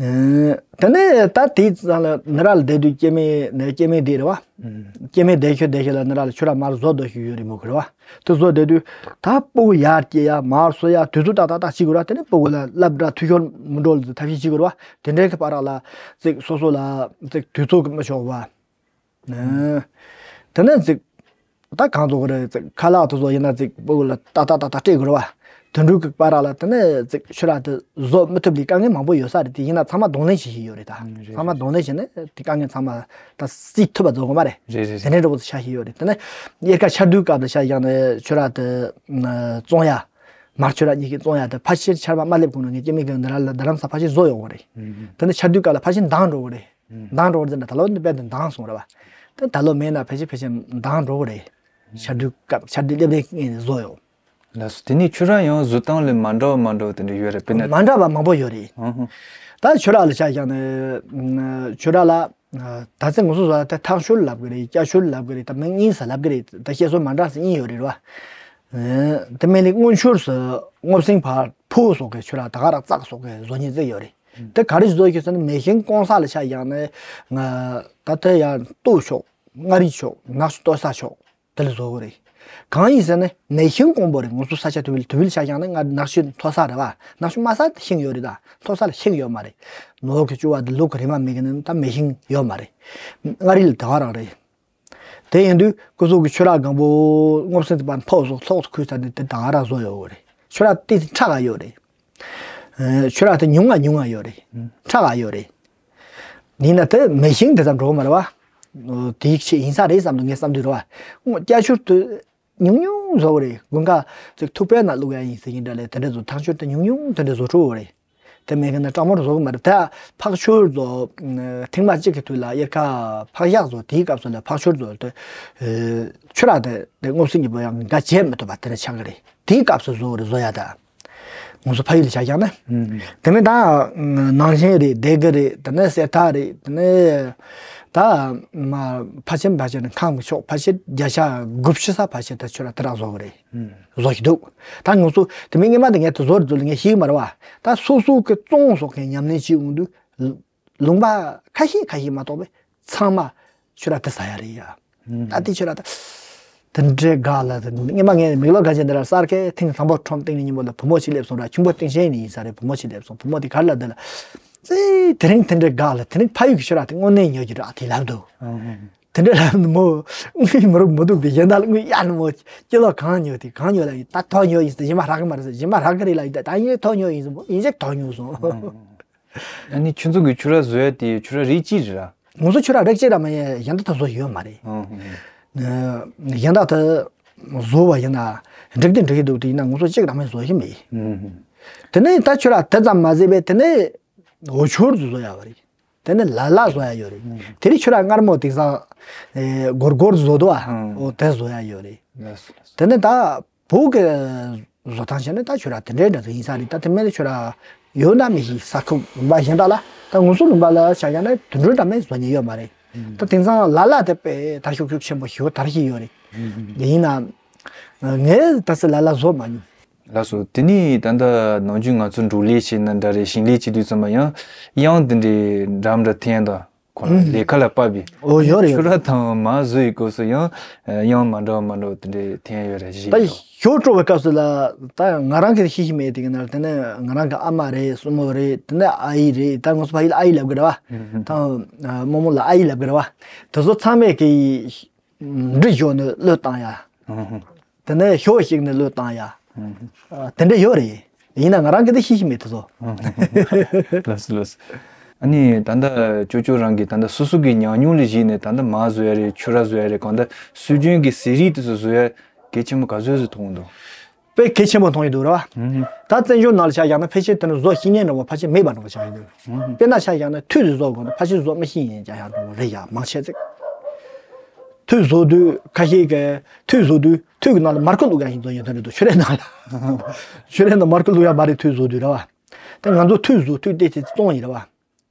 དེ་ནས་ད་དེའི་ཙང་ལ་ནི་ར་ལ་བསྡད་དུས་སྐྱེ་དམན་ནི་སྐྱེ་དམན་དེ་རེད་བ། སྐྱེ་དམན་བསྡད་ཤོད་བསྡད་ཤོད་ལ་ནི་ར་ལ་ཁྱོད་ར་མར་བཟོ་སྡོད་ཤོད་ཡོད་རེད་མོ་གི་རེད་བ། དེ་བཟོ་བསྡད་དུས་ད་སྤུ་གུ་ཡར་སྐྱེ་ཡ་མར་གསོ་ཡ་དུས་ཚོད་ཏག་ཏག་ཏག་བྱེད་དགོས་ར། དེ་ནས་སྤུ་གུ་ལ་སློབ་གྲྭ་འཐུས་ཤོར་མི་འགྲོ་ལ་ཐབས་ཤེས་བྱེད་དགོས་ར་བ། དེ་འདྲའི་གི་བར་ལ་ཅིག་སོ་སོ་ལ་ཅིག་དུས་ཚོད་གི་མི་ཆོག་བ། དེ་ནས་ཅིག་ད་གང་ཚོ་གི་རེད། ཅིག་ཁ་ལག་དེ་ཚོ་ཡིན་ན་ཅིག་སྤུ་གུ་ལ་ཏག་ཏག་ཏག་ཏག་སྤྲད་དགོས་ར་བ། དེ་འདྲའི་གི་བར་ལ་དེ་ནས་ཅིག་ཁྱོད་ར་དེ་བཟོ་མི་ཐུབ་ལས་དཀའ་ངལ་མང་པོ་ཡོད་ས་རེད། དེ་ཡིན་ན་ཚང་མ་གདོང་ལེན་བྱེད་བཞིན་ཡོད་རེད། ད་རེད། ཚང་མ་གདོང་ལེན་བྱས་ནས་དེ་དཀའ་ངལ་ཚང་མ་ད་སེལ་ཐུབ་པ་བཟོ་དགོས་མ་རེད། རེད་རེད། དེ་འདྲའི་འདྲ་པོ་ཆགས་བཞིན་ཡོད་རེད། དེ་ནས་དབྱར་ཁ་ཆར་དུས་སྐབས་ལ་ཆ་བཞག་ནས་ཁྱོད་ར་དེ་བཙོང་ཡ། མར་ཁྱོད་ར་གཉིས་ཀྱིས་བཙོང་ཡ་དེ་ཕལ་ཆེར་ཆར་པ་མ་སླེབས་གོང་ནས་ངས་སྐྱེ་དམན་གྱི་འདི་ར་ལ་རྡ་རམ་ས་ཕལ་ཆེར་བཟོ་ཡོང་གི་རེད། དེ་ནས་ཆར་དུས་སྐབས་ལ་ཕལ་ཆེར་འདང་འགྲོ་གི་རེད། འདང་འགྲོ་གི་རེད་ཟེར་ན་ད་ལོ་འདི་དཔེ་དེ་འདང་སོང་ར་བ། དེ་ད་ལོ་མེད་ན་ཕལ་ཆེར་ཕལ་ཆེར་འདང་འགྲོ་གི་རེད། ཆར་དུས་སྐབས་ཆར་དུས་སླེབས་ནས་ངས་བཟོ་ཡོང་། ལགས་སོ། དེ་ནས་ཁྱོད་ར་ཡང་བཟོ་སྟངས་ལས་མ་འདྲ་བ་མ་འདྲ་བ་དེ་འདྲ་ཡོད་རེད། དཔེར་ན། མ་འདྲ་བ་མང་པོ་ཡོད་རེད། ཧུང་ཧུང་། ད་ཁྱོད་ར་ལ་ཆ་བཞག་ནས་ཁྱོད་ར་ལ་ད་ཚེ་ངོ་སོ་སོ་ལ་ད་ཐང་ཤུར་ལབ་གི་རེད། སྐྱ་ཤུར་ལབ་གི་རེད། ད་མིང་གཉིས་སུ་ལབ་གི་རེད། ད་བཤད་སྲོལ་མ་འདྲ་ཟེར་གཉིས་ཡོད་རེད་བ། དེ་མིན་ལས་སྔོན་ཤུར་སུ་སྔོ་སེང་བར་ཕོ་སོགས་ཀྱི་ཁྱོད་ར་ད་ག་ར་ཙག་སོགས་ཀྱི་བཟོ་ཉེན་ཙིག་ཡོད་རེད། དེ་ག་རེ་བཟོ་གི་ཟེར་ན་མེ་ཤིང་སྐོང་ས་ལ་ཆ་བཞག་ནས་ང་ད་ལྟ་ཡང་ལྟོ་ཆོག་མངའ་རིས་ཆོག་ནག་ཆུ་སྟོད་ས་ཆོག་དེ་ལ་བཟོ་གི་རེད། གང་ཡིན་ཟེར་ན་མེ་ཤིང་སྐོང་པོ་རེད། ང་ཚོ་ས་ཆ་དུ་བིལ་དུ་བིལ་ཆ་བཞག་ན་ང་ནག་ཆུ་མཐོ་ས་རེད་བ། ནག་ཆུ་དམའ་ས་ཤིང་ཡོད་རེད། ད་མཐོ་ས་ལ་ཤིང་ཡོད་མ་རེད། ནོར་གྱི་བཅུ་བ་དེ་ལུག་གི་རི་མ་མེད་གི་ནི་ད་མེ་ཤིང་ཡོད་མ་རེད། མངའ་རིས་ལ་ད་ག་རང་རེད། དེ་ཡིན་དུས་ཁོ་ཚོ་གི་ཁྱོད་ར་སྒང་པོ་སྔོ་སེང་དེ་པར་ཕོག་སོགས་ཚོགས་སུ་ཁུར་ཚར་ནས་དེ་ད་ག་རང་བཟོ་ཡོད་གི་རེད། ཁྱོད་ར་དེ་ཁྲག་ག་ཡོད་རེད། ཁྱོད་ར་དེ་ཉུང་ང་ཉུང་ང་ཡོད་རེད། ཁྲག་ག་ཡོད་རེད། ཡིན་ན་དེ་མེ་ཤིང་དེ་ཙམ་འགྲོ་གི་མ་རེད་བ། དེའི་ཆེད་ཡིན་ས་རེད་བསམ་འདུག་ངས་བསམ་དུས་རེད་བ། སྐྱ་ཤུར་དུ་ཉུང་ཉུང་བཟོ་གི་རེད། དགུན་ཁ་ཅིག་ཐུག་པའི་ནང་བླུག་ཡ་ཡིན་ཟེར་གྱིན་འདྲ་ལས་དེ་འདྲ་བཟོ། ཐང་ཤུར་དུ་ཉུང་ཉུང་དེ་འདྲ་བཟོ་འཕྲོ་གི་རེད། དེ་མེད་མཁན་ན་སྤྲང་མོར་བཟོ་གི་མ་རེད། ད་ཕག་ཤུར་བཟོ། ཐེངས་མ་གཅིག་གི་དུས་ལ་དབྱར་ཁ་ཕག་ཞག་བཟོ། དེའི་སྐབས་སུ་ལ་ཕག་ཤུར་བཟོ་དེ། ཁྱོད་ར་དེ་དེ་སྔོ་སེང་གི་བོ་ཡང་འགའ་བྱེད་མི་ཐུབ་པ་དེ་འདྲ་ཆགས་གི་རེད། དེའི་སྐབས་སུ་བཟོ་གི་རེད། བཟོ་ཡ་ད། ང་ཚོ་ཕ་ཡུལ་ལ་ཆ་བཞག་ན། དེ་ནས་ད་ནང་ཆེན་རེད། སྡེ་དགེ་རེད། དེ་ནས་གསེར་ཐང་རེད། དེ་ནས་ད་མ་ཕལ་ཆེར་ཕལ་ཆེར་ཁམས་ཀྱི་ཕྱོགས་ཕལ་ཆེར་བརྒྱ་ཆ་དགུ་བཅུ་ས་ཕལ་ཆེར་ད་ཁྱོད་ར་དེ་རག་བཟོ་གི་རེད། བཟོ་གི་འདུག་ད་ང་ཚོ་དེ་མིན་སྔོན་མ་དེ་ངས་དེ་བཟོ་རེད་བཟོ་ལ་ངས་ཤེས་གི་མ་རེད་བ། ད་སོ་སོ་གི་བཙོང་སོགས་ཀྱི་ཉམས་ལེན་བྱེད་འོང་དུས་ལུང་པ་ཁ་ཤས་ཁ་ཤས་མ་གཏོགས་པའི་ཚང་མ་ཁྱོད་ར་དེ་ཟ་ཡ་རེད་ཡ། ད་དེ་ཁྱོད་ར་ད། དེ་འདྲའི་དགའ་ལ་དེ་སྔོན་མ་ངས་མིག་ལོག་ག་ཅན་དེ་ར་གསར་ཁའི་ཐེངས་དང་པོ་ཁྲོམ་སྟེང་ནས་ཉིན་མོ་ལ་བུ་མོ་ཞིག་སླེབས་སོང་ར། ཁྱུང་པོ་སྟེང་ཆེན་ནས་ཡིན་ས་རེད། བུ་མོ་ཞིག་སླེབས་སོང་། བུ་མོ་དེ་གར་ལ་དེ་ལ་ཙེ་དེ་རིང་དེ་འདྲའི་དགའ་ལ་དེ་རིང་ཕ་ཡུལ་གྱི་ཁྱོད་ར་དེ་དངོས་གནས་ཉོ་རྒྱུ་ར་དེ་ལབ་འདུག་དེ་འདྲ་ལབ་ནི་མོ་དངུལ་མི་རུང་མི་འདུག་པས་གཞན་དག་ལ་དངུལ་གཡར་ནི་མོ་སྐྱེ་ལོ་གང་ཉོ་དེ་གང་ཉོ་ལ་ཡིན། ད་ཐོག་ཉོ་ཡིན་ཟེར། གཞན་མ་རག་གི་མ་རེད་ཟེར། གཞན་མ་རག་གི་རེད་ལ་ཡིན། ད་ད་ཡིན་ཐོག་ཉོ་ཡིན་ཟེར། མོ་ཡིན་ཅིག་ཐོག་ཉོ་སོང་། ཨ་ནི་ཁྱོད་ཚོ་གི་ཁྱོད་ར་བཟོ་ཡ་དེ་ཁྱོད་ར་རིགས་གཅིག་རེད་ར། ང་ཚོ་ཁྱོད་ར་རིགས་གཅིག་ར་མ་ཡིན། གཞན་དག་ད་བཟོ་ཡོད་མ་རེད། ཨ་ཧུ། གཞན་དག་ད་བཟོ་བ་ཡིན་ན་འགྲིག་དེ་འགྲིག་གི་འདུག་དེ་ཡིན་ན་ང་ཚོ་གཅིག་ར་མ་བཟོ་ཡི་མེད། ཨ་ཧུ། དེ་ནས་ད་ཁྱོད་ར་དེ་ཙམ་མ་ཟད་པས་དེ་ནས་འོ་ཆོར་དུ་བཟོ་ཡ་བ་རེད། དེ་ནས་ལ་ལ་བཟོ་ཡ་ཡོད་རེད། དེ་རིང་ཁྱོད་རང་མངར་མོ་དེང་སང་སྒོར་སྒོར་བཟོ་འདུག་ཨ། འོ་དེ་བཟོ་ཡ་ཡོད་རེད། དེ་ནས་ད་བོད་ཀྱི་བཟོ་སྟངས་བྱས་ན་ད་ཁྱོད་རང་དེ་འདྲའི་འདྲ་ཚོ་ཡིན་ས་རེད། ད་དེ་མིན་ཁྱོད་རང་ཡོད་ན་མི་ཤེས། ས་ཁུག་ལུང་པ་གཞན་དག་ལ། ད་ང་ཚོ་ལུང་པ་ལ་ཆ་བཞག་ན་དུད་འགྲོའི་འདྲ་མིན་བཟོ་མཁན་ཡོད་མ་རེད། ད་དེང་སང་ལ་ལ་དེ་དཔེ་དར་ཤུགས་ཤུགས་ཆེན་པོ་ཞེ་པོ་དར་བཞིན་ཡོད་རེད། དེ་ཡིན་ན་ངས་ད་སེ་ལ་ལ་བཟོ་མ་མྱོང་། ལགས་སོ། དེ་ནས་ད་ལྟ་ནམ་རྒྱུན་ང་ཚོ་འབྲོག་ལས་བྱེད་ན་འདྲ་རེད། ཞིང་ལས་བྱེད་དུས་ཙམ་པ་ཡང་གཡང་དེ་འདྲའི་འདྲ་མི་འདྲ་འཐེན་དང་ཁོ་ལས་ཁ་ལ་དཔག་པའི། ཨོ་ཡོད་རེད་ཡོད་ཁྱོད་ར་རེད། དང་མ་བཟོ་ཡི་སྐབས་སུ་ཡང་གཡང་མ་འདྲ་མ་འདྲ་དེ་འདྲའི་འཐེན་ཡོད་རེད། ད་ཞིག་ཞོ་བྲོ་བའི་སྐབས་སུ་ལ་ད་ང་རང་གིས་ཤེས་ཤེས་མེད། དེ་ག་ནས་དེ་ནས་ང་རང་གི་ཨ་མ་རེད། སྲུ་མོ་རེད། དེ་ནས་ཨ་ཡེ་རེད། ད་ང་ཚོ་ཕ་ཡུལ་ཨ་ཡེ་ལབ་གི་རེད་བ། ད་རྨོ་མོ་ལ་ཨ་ཡེ་ལབ་གི་རེད་བ། དེ་ཚོ་ཚང་མས་གི་འབྲི་ཞོ་ནས་བློས་བཏང་ཡ། དེ་ནས་ཞོ་ཞིག་ནས་བློས་བཏང་ཡ། དེ་འདྲ་ཡོད་རེད། ཡིན་ན་ང་རང་གིས་དེ་ཤེས་ཤེས་མེད་དེ་ཚོ། ལགས་སོ་ལགས་སོ། ཨ་ནི་ད་ལྟ་ཅོ་ཅོ་རང་གིས་ད་ལྟ་སོ་སོ་གི་ཉམས་མྱོང་ལ་གཞིགས་ནས་ད་ལྟ་མར་བཟོ་ཡ་རེད། ཕྱུར་ར་བཟོ་ཡ་རེད། གང་ལྟར་སྲོལ་རྒྱུན་གྱི་ཟས་རིགས་དེ་ཚོ་བཟོ་ཡ་གལ་ཆེན་པོ་ག་ཚོད་ཙམ་མཐོང་གི་འདུག་དཔེ་གལ་ཆེན་པོ་མཐོང་གི་འདུག་རེད་བ། ད་བཙན་བྱོལ་ནང་ལ་ཆ་བཞག་ན་ཕལ་ཆེར་དེ་ནི་བཟོ་ཤེས་མཁན་འདྲ་བོ་ཕལ་ཆེར་མེད་པ་འདྲ་བོ་ཆགས་ཀྱི་འདུག་དཔེར་ན་ཆ་བཞག་ན་ཐུད་དེ་བཟོ་དགོས་ན་ཕལ་ཆེར་བཟོ་མི་ཤེས་མཁན་ཅིག་ཡང་འདྲ་བོ་རེད་ཡ། མང་ཆེ་ཅིག་ཐུད་བཟོ་དུས་ཁ་ཤས་ཀྱིས་ཐུད་བཟོ་དུས་ཐུད་ཀྱི་ནང་ལ་མར་ཁུ་བླུག་ཡ་ཞིག་བཟོ་ཡོད་དོན་རེད་འདུག་ཆུ་རའི་ནང་ལ། ཆུ་རའི་ནང་མར་ཁུ་བླུག་ཡ་མ་རེད། ཐུད་བཟོ་དུས་རེད་བ། ད་ང་ཚོ་ཐུད་བཟོ་ཐུད་དེ་དེ་བཙོང་ཡིན་རེད་བ།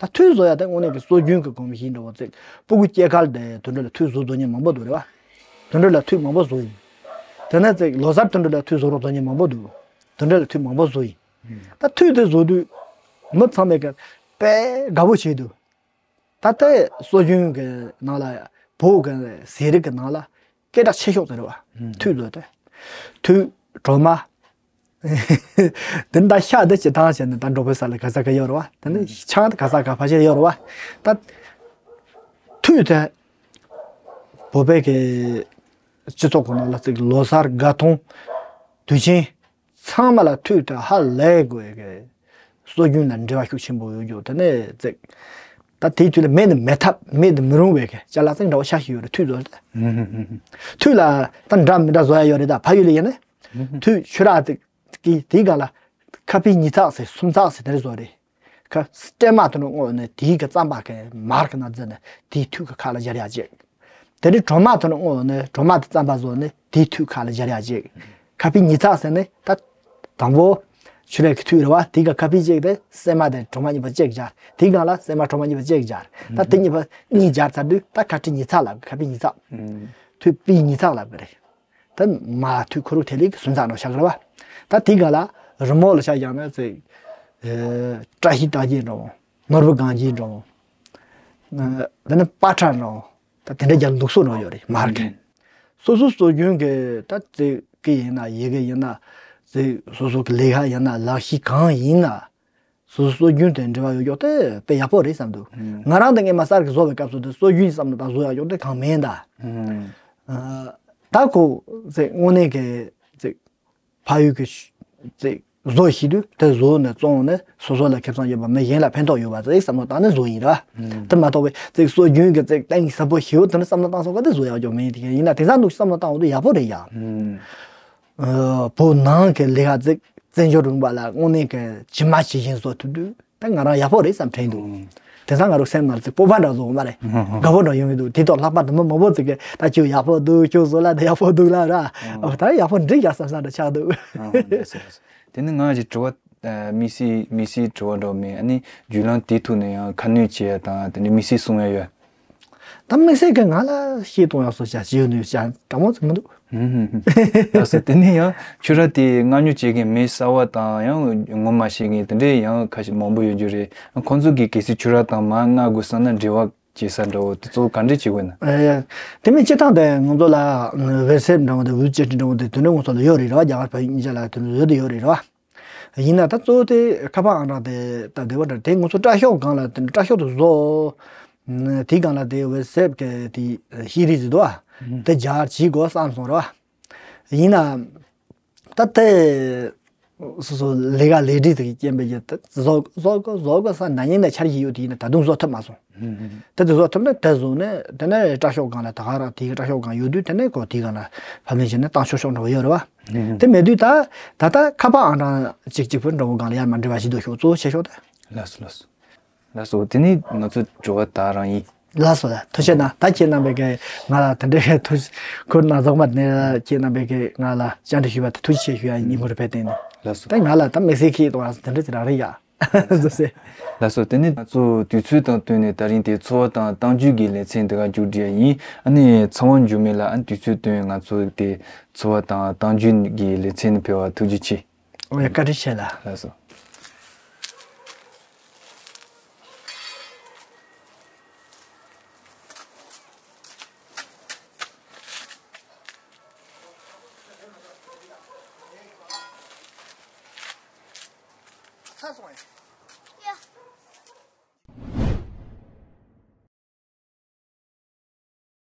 ད་ཐུད་བཟོ་ཡ་དེ་དངོས་གནས་ཀྱི་སྲོལ་རྒྱུན་གྱི་གོམས་གཤིས་འདྲ་བོ་ཅིག་སྤུ་གུ་སྐྱེས་སྐར་དེ་དུད་འགྲོ་ལ་ཐུད་བཟོ་བཟོ་མཁན་མང་པོ་འདུག་རེད་བ། དུད་འགྲོ་ལ་ཐུད་མང་པོ་བཟོ་ཡིན། དེ་ནས་ཅིག་ལོ་གསར་དུད་འགྲོ་ལ་ཐུད་བཟོ་རོགས་བཟོ་མཁན་མང་པོ་འདུག་དུད་འགྲོ་ལ་ཐུད་མང་པོ་བཟོ་ཡིན། ད་ཐུད་དེ་བཟོ་དུས་མི་ཚང་མས་ཀྱི་དཔེ་དགའ་པོ་བྱེད་འདུག་ད་ལྟའི་སྲོལ་རྒྱུན་གྱི་ནང་ལ་བོད་ཀྱི་ཟས་རིགས་ཀྱི་ནང་ལ་སྐད་གྲགས་ཆེ་ཤོས་དེ་རེད་བ། ཐུད་ལོ་དེ། ཐུད། གྲོ་མ། དེ་འདྲ་ཤ་དེ་སྤྱིར་བཏང་བྱས་ན་ད་འབྲོག་པའི་ས་ལ་ག་ས་ག་ཡོད་རེད་བ། དེ་ནི་ཆང་དེ་ག་ས་ག་ཕལ་ཆེར་ཡོད་རེད་བ། ད་ཐུད་དེ་བོད་པའི་གི་སྤྱི་ཚོགས་ཁོ་ན་ལ་ཅིག་ལོ་གསར་དགའ་སྟོན་དུས་ཆེན། ཚང་མ་ལ་ཐུད་དེ་ཧ་ལས་དགོས་གི་སྲོལ་རྒྱུན་ལ་འབྲེལ་བ་ཤུགས་ཆེན་པོ་ཡོད་རྒྱུ་དེ་ནས་ཅིག་ད་དེའི་དུས་ལ་མེད་ནི་མེད་ཐབས་མེད་དུ་མི་རུང་བའི་གི་ཅ་ལག་ཅིག་འདྲ་བོ་ཆགས་ཤིག་ཡོད་རེད། ཐུད་བཟོ་དེ། ཐུད་ལ་ད་འདྲ་མི་འདྲ་བཟོ་ཡ་ཡོད་རེད། ད་ཕ་ཡུལ་ལ་ཡིན་ན་ཐུད་ཆུ་རགས་ཅིག་གི་དེའི་སྒང་ལ་ཁ་ཕིའི་ཉི་ཚག་ཟེར་སུམ་ཚག་ཟེར་དེ་རེད་བཟོ་རེད། ཁ་སྲན་མ་དེ་ནི་བརྔོས་ནས་དེའི་གི་རྩམ་པ་གི་མར་གི་ནང་བཙིར་ནས་དེའི་ཐུད་གི་ཁ་ལ་སྦྱར་ཡ་བྱེད། དེ་ནས་གྲོ་མ་དེ་ནི་བརྔོས་ནས་གྲོ་མ་དེ་རྩམ་པ་བཟོས་ནས་དེའི་ཐུད་ཁ་ལ་སྦྱར་ཡ་བྱེད། ཁ་ཕིའི་ཉི་ཚག་ཟེར་ནས་ད་དང་པོ་ཆུ་རགས་གི་ཐུད་རེད་བ། དེའི་གི་ཁ་ཕིའི་གཅིག་དེ་སྲན་མ་དེ་གྲོ་མ་གཉིས་པ་གཅིག་སྦྱར། དེའི་སྒང་ལ་སྲན་མ་གྲོ་མ་གཉིས་པ་གཅིག་སྦྱར། ད་དེ་གཉིས་པ་གཉིས་སྦྱར་ཚར་དུས་ད་ཁ་ཕིའི་ཉི་ཚག་ལབ། ཁ་ཕིའི་ཉི་ཚག་ཐུད་ཕིའི་ཉི་ཚག་ལབ་གི་རེད། ད་མ་ཐུད་ཁུ་རུ་ཐེ་ལི་གི་སུམ་ཚག་འདྲ་བོ་ཆགས་གི་རེད་བ། ད་དེའི་སྒང་ལ་རི་མོ་ལ་ཆ་བཞག་ན་ཅིག་ཨེ་བཀྲ་ཤིས་རྟགས་བརྒྱད་འདྲ་བོ། ནོར་བུ་གང་བརྒྱད་འདྲ་བོ། ཨེ་དེ་ནས་པ་ཏྲ་འདྲ་བོ། ད་དེ་འདྲ་རྒྱག་ལུགས་སྲོལ་འདྲ་བོ་ཡོད་རེད། མར་གི། ཨུམ། སོ་སོ་སྲོལ་རྒྱུན་གི་ད་ཅིག་གི་ཡིན་ན་ཡི་གེ་ཡིན་ན་ཅིག་སོ་སོ་གི་ལས་ཀ་ཡིན་ན་ལག་ཤེས་གང་ཡིན་ན། སོ་སོ་སྲོལ་རྒྱུན་དང་འབྲེལ་བ་ཡོད་ཀྱོག་དེ་དཔེ་ཡག་པོ་རེད་བསམ་འདུག་ཨུམ། ང་རང་དང་སྔས་མ་གསར་གྱི་བཟོ་བའི་སྐབས་སུ་དེ་སྲོལ་རྒྱུན་བསམ་བློ་དང་བཟོ་ཡག་ཀྱོག་དེ་གང་མིན་ད། ཨུམ། ཨ་ད་ཁོ་ཚེ་དངོས་གནས་ཀྱི་ཚེ་ཕ་ཡུལ་གྱི་ཚེ་བཟོ་ཤེས་དུས་དེ་བཟོ་ནས་བཙོང་ནས་སོ་སོ་ལ་ཁེ་བཟང་ཡོད་པ་མི་གཞན་ལ་ཕན་ཐོགས་ཡོད་པ་ཚེ་བསམ་བློ་བཏང་ནས་བཟོ་ཡིན་ར། ཨུམ། དེ་མ་གཏོགས་པའི་ཚེ་སྲོལ་རྒྱུན་གྱི་ཚེ་གཏིང་ཟབ་པོ་ཞེ་པོ་དེ་འདྲ་བསམ་བློ་བཏང་སོང་ག་དེ་བཟོ་ཡག་ཀྱོག་མིན། དེ་ཡིན་ན་དེང་སང་འདུག་བསམ་བློ་བཏང་འོང་དུས་ཡག་པོ་རེད་ཡ། ཨུམ། ཨ་བོད་ནང་གི་ལས་ཀ་ཅིག་བཙན་བྱོལ་རིང་པ་ལ་དངོས་གནས་ཀྱི་ཇི་མ་ཇི་བཞིན་བཟོ་ཐུབ་དུས་ད་ང་རང་ཡག་པོ་རེད་བསམ་དྲན་འདུག་ཨང་། དེང་སང་ང་རང་སེམས་ནང་ཅིག་སྤོབས་པ་འདྲ་བཟོ་གི་མ་རེད། ཨང་ཨང་། དགའ་པོ་འདྲ་ཡོང་གི་འདུག་དེ་ཐོག་ལྷག་པར་དུ་མི་མང་པོ་ཅིག་གིས་ད་ཁྱོད་ཡག་པོ་འདུག་ཁྱོད་བཟོ་ལ་དེ་ཡག་པོ་འདུག་ལ་ར། ཨང་། ཨ་ད་ཡག་པོ་འགྲིག་ཡག་བསམ་བསམ་འདྲ་ཆགས་འདུག་ཨང་ཨང་། ལགས་སོ་ལགས་སོ། དེ་ནི་ང་ཞིག་དྲི་བ་ཨ་དམིགས་བསལ་དམིགས་བསལ་དྲི་བ་འདྲ་མེད། ཨ་ནི་བརྒྱུད་ལམ་དེ་ཐོག་ནས་ཡང་ཁ་སྣོན་བྱེད་ཡ་དང་དེ་ནི་དམིགས་བསལ་གསུང་ཡ་ཡོད། ད་དམིགས་བསལ་གྱི་ང་ལ་ཤེས་གཏོང་ཡག་སོགས་བྱ་བྱེད་ཡོད་ནི་བྱ་དྲང་མོ་ཙམ་མི་འདུག་ཧུམ་ཧུམ་ཧུམ། ལགས་སོ། དེ་ནས་ཡང་ཁྱོད་ར་དེ་མངགས་ཉོ་བྱེད་མཁན་མི་གསར་བ་དང་ཡང་ངོ་མ་ཤེས་མཁན་དེ་འདྲས་ཡང་ཁ་ཤས་མང་པོ་ཡོད་རྒྱུ་རེད། ཁོང་ཚོ་གིས་གལ་སྲིད་ཁྱོད་ར་དང་མར་མངགས་དགོས་བསམ་ན་འབྲེལ་བ་བྱེད་ས་འདྲ་བོ་དེ་ཚོ་ག་འདྲས་བྱེད་དགོས་ན། ཨེ། དེ་མིན་སྤྱིར་བཏང་དེ་ང་ཚོ་ལ་ཝེབ་སའིཊ་འདྲ་བོ་དེ་ཝེབ་ཆེ་ཊི་འདྲ་བོ་དེ་དེ་འདྲས་ང་ཚོ་ལ་ཡོད་རེད་ར་བ། རྒྱ་གར་བོད་ཡིག་གཉིས་ཆ་ལ་དེ་འདྲས་ཡོད་དེ་ཡོད་རེད་ར་བ། ཡིན་ན་ད་གཙོ་བོ་དེ་ཁ་པར་ཨང་གྲངས་དེ་ད་བདེ་བ་འདྲ་དེ་ང་ཚོ་སྐྲ་ཤོག་སྒང་ལ་དེ་སྐྲ་ཤོག་དེ་བཟོ། དེའི་སྒང་ལ་དེ་ཝེ་སེབ་གི་དེ་ཤེས་རིག་ཟེར་དུས་ཨ། དེ་སྦྱར་བྱེད་དགོས་བསམ་སོང་ར། ཡིན་ན་ད་དེ་སོ་སོ་ལས་ཀ་ལས་འབྲས་དེ་གི་རྐྱེན་པས་ཀྱི་ད་བཟོ་བཟོ་དགོས་བཟོ་དགོས་བསམ་ན་ཉིན་ནས་འཆར་གཞི་ཡོད། དེ་ཡིན་ན་ད་དུང་བཟོ་ཐུབ་མ་སོང་། དེ་དེ་བཟོ་ཐུབ་ན་དེ་བཟོ་ནས་དེ་ནས་སྐྲ་ཤོག་སྒང་ལ་ད་ག་རང་དེའི་སྐྲ་ཤོག་སྒང་ཡོད་དུས་དེ་ནས་ཁོ་དེའི་སྒང་ལ་ཕབ་ལེན་བྱས་ནས་བཏང་ཆོག་ཆོག་འདྲ་བོ་ཡོད་རེད་བ། དེ་མེད་དུས་ད་ད་ལྟ་ཁ་པར་ཨང་གྲངས་གཅིག་གཅིག་པུ་འདྲ་བོ་སྒང་ལ་ཡར་མར་འབྲེལ་བ་བྱེད་དུ་ཤོག་གཙོ་བོ་ཆེ་ཤོག་ད། ལགས་སོ་ལགས་སོ། ལགས་སོ། དེ་ནས་ང་ཚོ་དྲི་བ་ད་རང་ཡིན། ལགས་སོ། ལགས། ཐུགས་རྗེ་གནང་། ད་ཁྱེད་རྣམ་པས་ཀྱི་ང་ལ་དེ་འདྲའི་ཐུགས་ཁུར་ན་རྫོགས་མ་ནས་ཁྱེད་རྣམ་པས་ཀྱི་ང་ལ་བཅར་འདྲི་ཞུས་པ་དེ་ཐུགས་རྗེ་ཆེ་ཞུ་ཡ་ཡིན། སྙིང་ཁུང་རུས་པའི་སྟེང་ནས། ལགས་སོ། ད་ང་ལ་ད་དམིགས་བསལ་ཁྱེད་དང་དེ་འདྲ་ཅིག་རག་རེད་ཡ། ཟེར། ལགས་སོ། དེ་ནས་ང་ཚོ་དུས་ཚོད་དང་བསྟུན་ནས་ད་རིང་དེ་འཚོ་བ་དང་གཏམ་རྒྱུད་ཀྱི་ལེ་ཚན་འདི་ག་མཇུག་སྒྲིལ་ཡ་ཡིན། ཨ་ནི་ཚེ་དབང་འགྱུར་མེད་ལགས། ཨ་ནི་དུས་ཚོད་བསྟུན་ང་ཚོ་དེ་འཚོ་བ་དང་གཏམ་རྒྱུད་ཀྱི་ལེ་ཚན་ནང་ཕེབས་པ་ཐུགས་རྗེ་ཆེ། ཨོ་ཡ། བཀའ་དྲིན་ཆེ་ལགས། ལགས་སོ། ཚར་སོང་ངས།